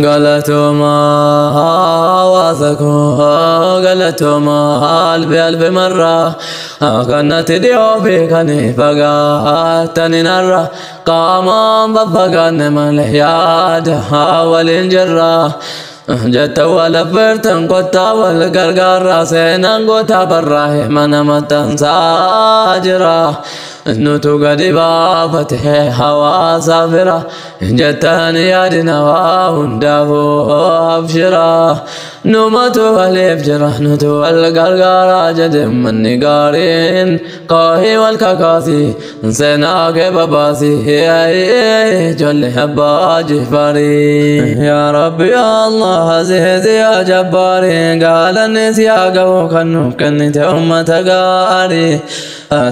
Galatoomaa hawaasa koo, galatoomaa alfi alfi marra, kanatti dhiyoo fi kan fagaatanii narra, qaamaan faffagaanne malee yaada waliin jirra. Jetta wal affeertan kottaa wal gargaarraa, seenaan goota barraa mana maxxansaa jira. Nutu gadi baafate hawaasa bira, jettan yaadina waa hundaafuu abshira. Numatu waliif jira, nutu wal gargaaraa jedhe manni gaariin, qaahii wal kakaasi, seenaa kee babaasi, ijoollee abbaa jifaarii. Yaa Rabbi yaa Allah aziizi yaa jabbaari, galanni si haa gahu kan nuuf kennite ummata gaarii.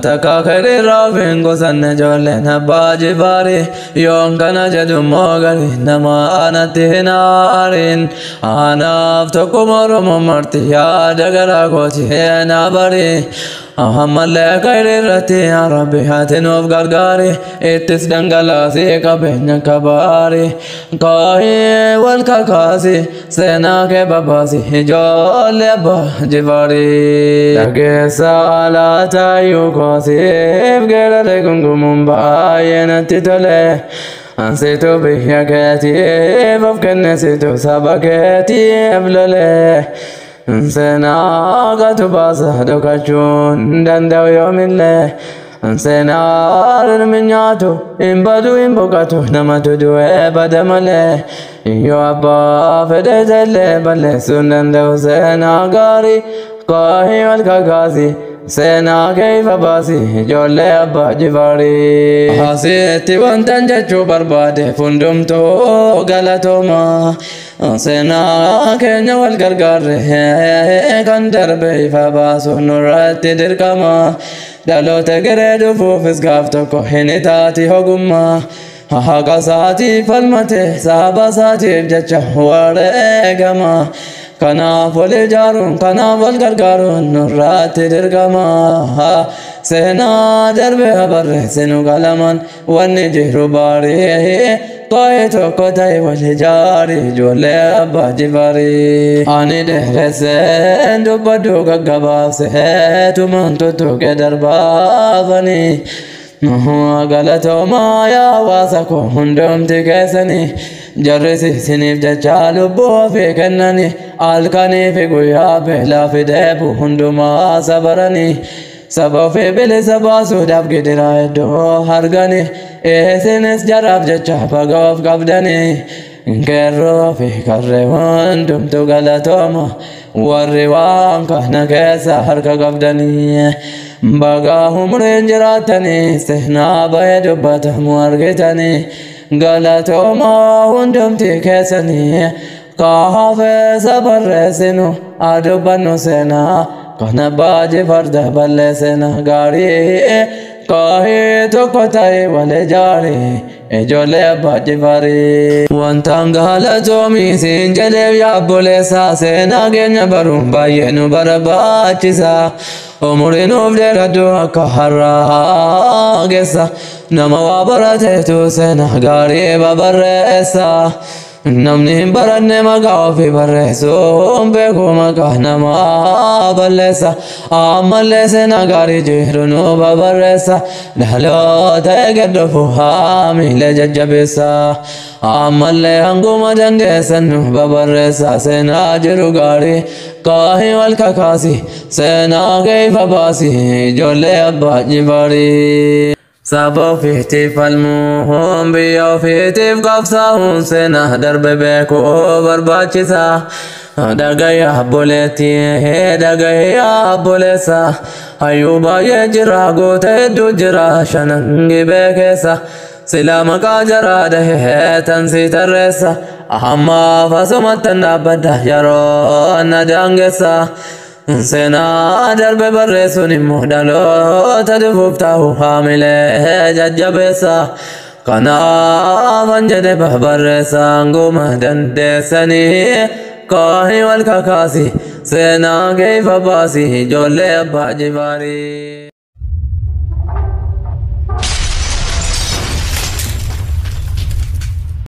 Takka khayriirraa ofiin gosanne ijoolleen abbaa jifaarii. Yoon kana jedhu immoo garii nama anatti hin aariin. Anaaf tokkuma Oromoo marti yaada garaa kooti na bari. Ammallee khayrii irratti yaa Rabbi ati nuuf gargaari. Ittis dhangalaasii qabeenya kabaari. Qaahii wal kakaasi, seenaa kee babaasi, ijoollee abbaa jifaarii. Dhageessa laataayyuu koosiif geeraree gungumuun baay'ee natti tole. Ansitu biyya keetiif of kenne, situ saba keetiif lole. Seenaa gatu baasa dhokachuun danda'u yoomillee. Seenaa rirmi nyaatu hin badu hin boqotu, namatu du'ee bada malee. Yoo abbaa fedhe illee balleessuu hin danda'u seenaa gaarii. Qaahii wal kakaasi, seenaa keessa baasi, ijoollee abbaa jifaarii. Asitti wantan jechuu barbaade hundumtuu galatooma. Seenaa keenya wal gargaarre kan darbe ifa baasu nurratti dirqama. Dhaloota geree dhufuufis gaaf tokko hin taati ogummaa. Haqa isaatiif falmate saba isaatiif jecha wareegama. Kanaaf wal ijaaruun, kanaaf wal gargaaruun nurratti dirqama. Seenaa darbe barreessinu qalamaan, wanni jiru baarii. Qaayee tokko ta'e wal ijaari, ijoollee abbaa jifaarii. Ani dheeresseen dubbadhu gaggabaabsee tumaan tuttuqee darbaafanii. Galatoomaa yaa hawaasa koo hundumti keessanii, jarrisi isiniif jecha lubbuu ofii kennanii, halkanii fi guyyaa beelaa fi dheebuu hundumaa sabaranii, saba ofii bilisa baasuudhaaf gidiraa hedduu arganii, isinis jaraaf jecha baga of qabdanii. Qeerroo fi qarree hundumtu galatooma, warri waan kana keessa harka qabdanii. Baga umriin jiraattanii seenaa bahee dubbatamu argitanii, galatooma hundumti keessanii. Kaafeessa barreessinu adubbannu seenaa kana abbaa jifarda balleessina gaarii. Qaahii tokko ta'e wal ijaari, ijoollee abbaa jifaarii. Wantaan galatoomii siin jedheef yaa obboleessa, seenaa keenya baruun baay'ee nu barbaachisa. Umurii nuuf dheeradhu akka har'aa geessa. Nama waa barateetu seenaa gaarii babarreessa. Namni hin baranne maqaa ofii barreessuun beeku maqaa namaa balleessa. Ammallee seenaa gaarii jiru nu babarreessa. Dhaloota eegee dhufu haamilee jajjabeessa. Ammallee hanguma dandeessan nu babarreessa seenaa jiru gaarii. Qaahii wal kakaasi, seenaa keessa baasi, ijoollee abbaa jifaarii. Saba ofiitiif falmuun, biyya ofiitiif qabsaa'uun seenaa darbe beekuu barbaachisa. Dhagaya obboleettii, dhagaya obboleessa, hayyuu baay'ee jira, goota hedduu jira shanan gibee keessa. Sila maqaa jaraa dhahee tan si tarreessa. Ammaaf asumattan dhaabbadha yeroo na daangessa. Seenaa darbe barreessuun immoo dhaloota dhufuuf ta'u haamilee jajjabeessa. Kanaafan jedhe barreessaan guma dandeessanii, qaahii wal kakaasi, seenaa keessa baasi, ijoollee abbaa jifaarii.